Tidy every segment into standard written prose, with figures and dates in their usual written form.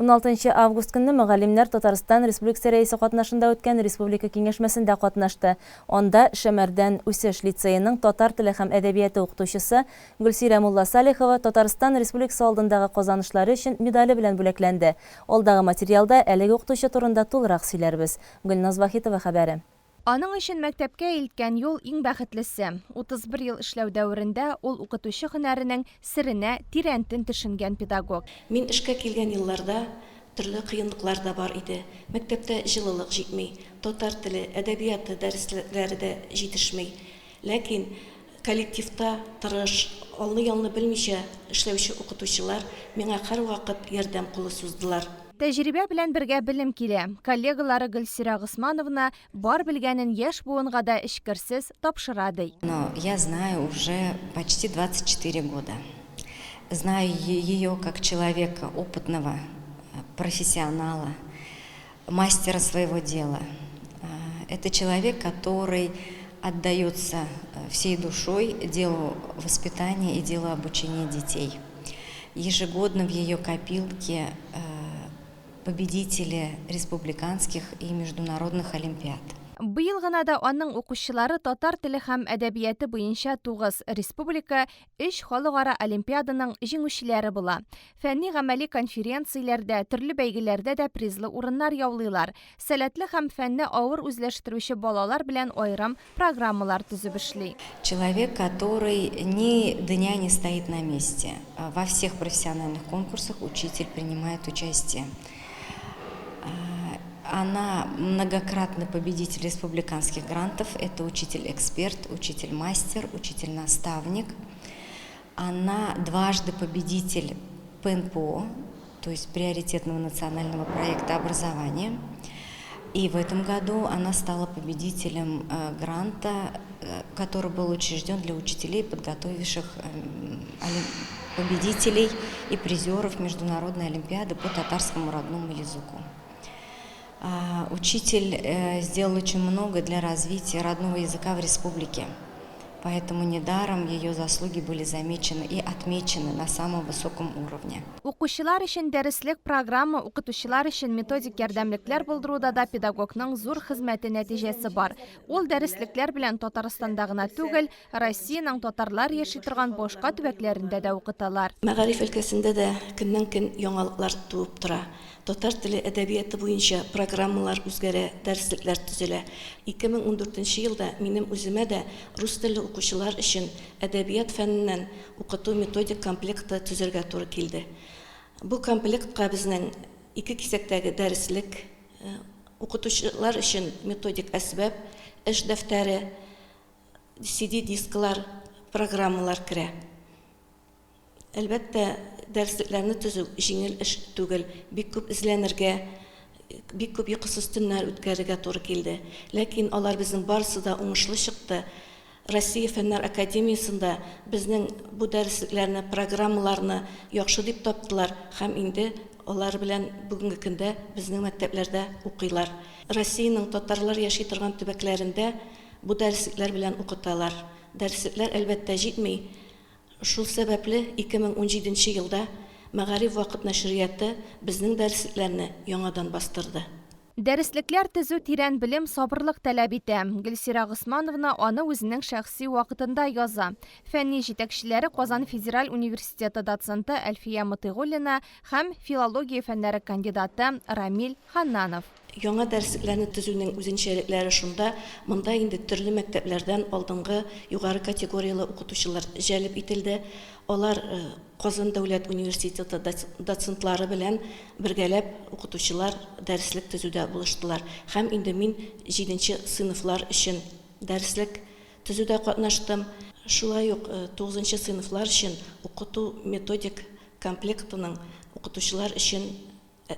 16 август көнне мөгаллимнәр Татарстан Республикасы Рәисе катнашында үткән республика киңәшмәсендә катнашты. Анда Шәмәрдән, Үсеш, лицееның татар теле һәм әдәбияты укытучысы Гөлсирә Мулласалихова Татарстан Республикасы алдындагы казанышлары өчен медале белән бүләкләнде. Алдагы материалда әлеге укытучы турында тулырак сөйләрбез. Гөлназ Вахитова хәбәре. Аның өчен мәктәпкә илткән юл иң бәхетлесе. 31 ел эшләү дәверендә ул укытучы һөнәренең серенә тирәнтен төшенгән педагог. Мин эшкә килгән елларда төрле кыенлыклар да бар иде. Мәктәптә җылылык җитми, татар теле, әдәбияты дәреслекләре дә җитешми. Ләкин коллективта тырыш, алны-ялны белмичә эшләүче укытучылар миңа һәрвакыт ярдәм кулы суздылар. Тәҗрибә белән бергә белем килә. Коллегалары Гөлсирә Госмановна бар белгәнен яшь буынга да эчкерсез тапшыра, ди. Но я знаю уже почти 24 года. Знаю ее как человека опытного, профессионала, мастера своего дела. Это человек, который отдается всей душой делу воспитания и делу обучения детей. Ежегодно в ее копилке победители республиканских и международных олимпиад. Быел гына да аның укучылары татар теле һәм әдәбияты буенча тугыз республика, өч халыкара олимпиаданың җиңүчеләре була. Фәнни-гамәли конференцияләрдә, төрле бәйгеләрдә дә призлы урыннар яулыйлар. Сәләтле һәм фәнне авыр үзләштерүче балалар белән аерым программалар төзеп эшли. Человек, который ни дня не стоит на месте. Во всех профессиональных конкурсах учитель принимает участие. Она многократный победитель республиканских грантов. Это учитель-эксперт, учитель-мастер, учитель-наставник. Она дважды победитель ПНПО, то есть приоритетного национального проекта образования. И в этом году она стала победителем гранта, который был учрежден для учителей, подготовивших победителей и призеров Международной олимпиады по татарскому родному языку. Учитель сделал очень много для развития родного языка в республике. Поэтому недаром ее заслуги были замечены и отмечены на самом высоком уровне. Укучылар өчен дәреслек, программа, укытучылар өчен методик ярдәмлекләр булдыруда да педагогның зур хезмәте нәтиҗәсе бар. Ул дәреслекләр белән Татарстанда гына түгел, Россиянең татарлар яши торган башка төбәкләрендә дә укыталар. Мәгариф өлкәсендә дә көннән-көн яңалыклар туып тора. Татар теле, әдәбияты буенча программалар үзгәрә, дәреслекләр төзелә. 2014 нче елда минем үземә дә рус телле укучылар өчен әдәбият фәненнән укыту методик комплекты төзергә туры килде. Бу комплектка безнең ике кисәктәге дәреслек, укытучылар өчен методик әсбап, эш дәфтәре, CD-дисклар, программалар керә. Әлбәттә, дәреслекләрне төзү җиңел эш түгел, бик күп эзләнергә, бик күп йокысыз төннәр үткәрергә туры килде. Ләкин алар безнең барысы да уңышлы чыкты. Россия Фәннәр академиясендә безнең бу дәреслекләрне, программаларны яхшы дип таптылар һәм инде алар белән бүгенге көндә безнең мәктәпләрдә укыйлар. Россиянең татарлар яши торган төбәкләрендә бу дәреслекләр белән укыталар. Дәреслекләр, әлбәттә, җитми. Шул сәбәпле 2017 нче елда Мәгариф Вакыт нәшрияты безнең дәреслекләрне яңадан бастырды. Дәреслекләр төзү тирән белем, сабырлык таләп итә. Гөлсирә Госмановна аны үзенең шәхси вакытында яза. Фәнни җитәкчеләре Казан федераль университеты доценты Әлфия Мотыйгуллина һәм филология фәннәре кандидаты Рамил Ханнанов. Яңа дәреслекләрне төзүнең үзенчәлекләре шунда, монда инде төрле мәктәпләрдән алдынгы югары категорияле укытучылар җәлеп ителде. Алар Казан дәүләт университеты доцентлары белән бергәләп укытучылар дәреслек төзүдә булыштылар. Һәм инде мин җиденче сыйныфлар өчен дәреслек төзүдә катнаштым. Шулай ук тугызынчы сыйныфлар өчен укыту методик комплектының укытучылар өчен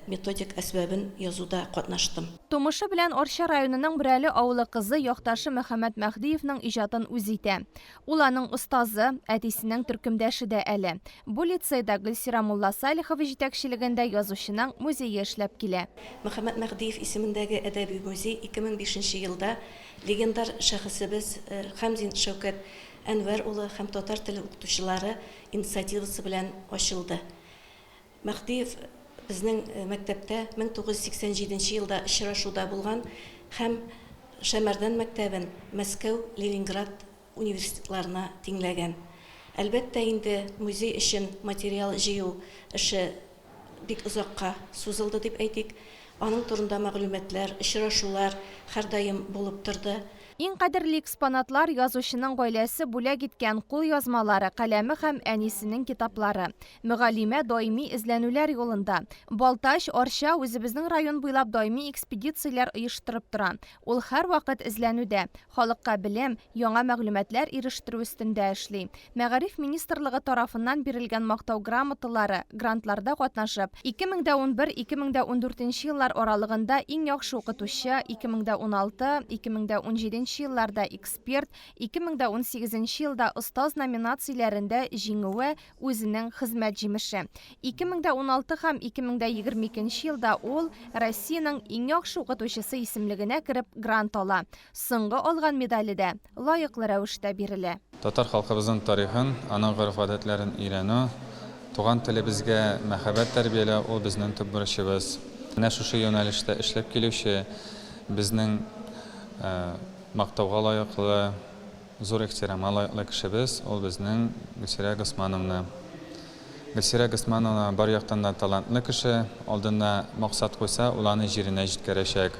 методик әсбабын язуда катнаштым. Тумышы белән Арча районының Бөрәле авылы кызы якташы Мөхәммәт Мәһдиевның иҗатын үз итә. Ул аның остазы, әтисенең төркемдәше дә әле. Бу лицейда Гөлсира Мулласалихова җитәкчелегендә язучының музее эшләп килә. Мөхәммәт Мәһдиев исемендәге әдәби музей 2005 нче елда легендар шәхесебез Хәмзин Шәүкәт Әнвәр улы һәм татар теле укытучылары инициативасы белән ачылды. Мәһдиев безнең мәктәптә 1987 нче елда очрашуда булган һәм Шәмәрдән мәктәбен Мәскәү, Ленинград университетларына тиңләгән. Әлбәттә инде, музей өчен материал җыю эше бик озакка сузылды дип әйтик. Аның турында мәгълүматлар, очрашулар һәрдаим булып торды. Иң кадерле экспонатлар, язучының гаиләсе бүләк иткән кулъязмалары, каләме һәм әнисенең китаплары. Мөгаллимә даими эзләнүләр юлында. Балтач, Арча, үзебезнең район буйлап даими экспедицияләр оештырып тора. Ул һәрвакыт эзләнүдә, халыкка белем, яңа мәгълүматлар ирештерү өстендә эшли. Мәгариф министрлыгы тарафыннан бирелгән Мактау грамоталары, грантларда катнашып, 2011, 2014 еллар аралыгында иң яхшы укытучы, 2016, 2017 елларда эксперт, 2018 елда остаз номинацияләрендә җиңүе үзенең хезмәт җимеше. 2016 һәм 2022 елда ул Россиянең иң яхшы укытучысы исемлегенә кереп грант ала. Соңгы алган медале дә лаеклы рәвештә бирелә. Татар халкыбызның тарихын, аның гореф-гадәтләрен өйрәнү, туган телебезгә мәхәббәт тәрбияләү, ул безнең төп бурычыбыз. Менә шушы юнәлештә эшләп килүче, безнең мактауга лаеклы, Зур ихтирамга лаеклы кешебез ул безнең Гөлсирә Госмановна. Гөлсирә Госмановна бар яктан да талантлы кеше, алдына максат куйса, ул аны җиренә җиткерәчәк.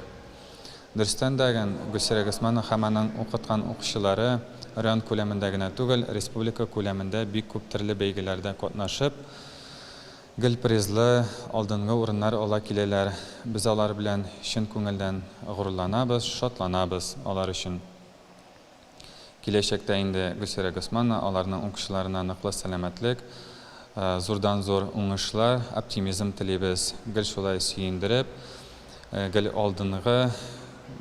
Дөрестән дә ген, Гөлсирә Госманова һәм аның укыткан укучылары район күләмендә генә түгел, республика күләмендә бик күп төрле бәйгеләрдә катнашып, гел призлы, алдынгы урыннар ала киләләр. Без алар белән чын күңелдән горурланабыз, шатланабыз алар өчен. Киләчәктә инде Гөлсирә Госмановна аларның укучыларына ныклы сәламәтлек, зурдан-зур уңышлар, оптимизм телибез. Гел шулай сөендереп, гел алдынгы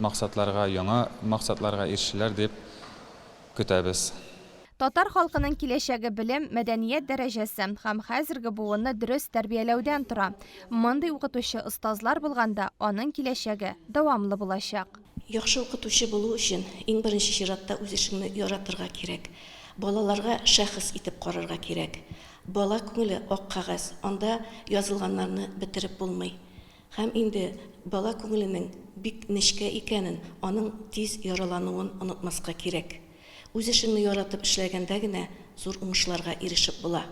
максатларга, яңа максатларга ирешерләр дип көтәбез. Татар халкының киләчәге белем, мәдәният дәрәҗәсе һәм хәзерге буынны дөрес тәрбияләүдән тора. Мондый укытучы-остазлар булганда, аның киләчәге дәвамлы булачак. Яхшы укытучы булу өчен, иң беренче чиратта үз эшеңне яратырга кирәк. Балаларга шәхес итеп карарга кирәк. Бала күңеле ак кәгазь, анда язылганнарны бетереп булмый. Һәм инде бала күңеленең бик нечкә икәнен, аның тиз яралануын онытмаска кирәк. Үз эшеңне яратып эшләгәндә генә зур уңышларга ирешеп була.